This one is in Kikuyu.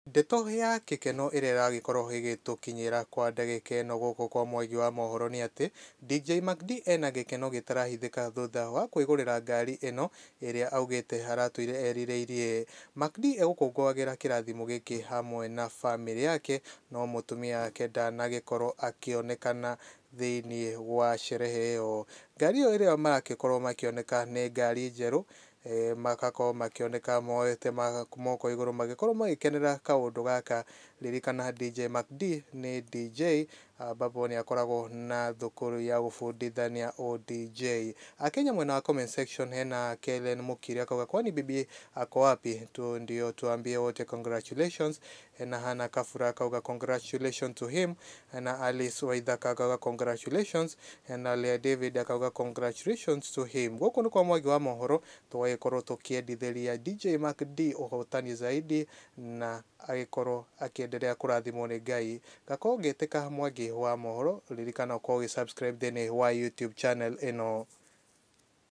Ndeto ya gĩkeno ĩrĩa ĩragĩkorwo ĩgĩtũkinyĩra kwa ndagĩka ĩno gũkũ kwa Mwangi wa mohoro nĩ atĩ DJ MacD ena gĩkeno gĩtarahithĩka thutha wa kwĩgũrĩra ngari ĩno ĩrĩa augĩte aratũire erirĩirie. MacD egũkũngũagĩra kĩrathimo gĩkĩ hamwe na bamĩrĩ yake no mũtumia wake ndanagĩkorwo akĩonekana thĩinĩ wa sherehe ĩyo. Ngari ĩyo ĩrĩa marakĩkorwo makĩoneka nĩ ngari njerũ magakorwo makĩoneka moete moko igũrũ magĩkorwo magĩkenera kaũndũ gaka. Ririkana DJ MacD nĩ DJ ambapo nĩ akoragwo na thukuru ya gũbundithania ũ-DJ. Akenya mwena wa comment section hena Kellen Mukiri akauga kwani bibi ako wapi tu ndio tuambie wote congratulations. Hena Hana Kafura akauga congratulations to him. Hena Alice Waithaka akauga congratulations. Hena Lea David akauga congratulations to him. Gũkũ nĩ kwa Mwangi wa mohoro tũgagĩkorwo tũkĩendithĩria DJ MacD ũhotani zaidi na agĩkorwo akĩendelea kũrathimwo nĩ Ngai. Ngakorwo ngĩtĩka Mwangi wa mohoro, ririkana ũkorwo ũgĩ subscribe thĩinĩ wa YouTube channel ĩno.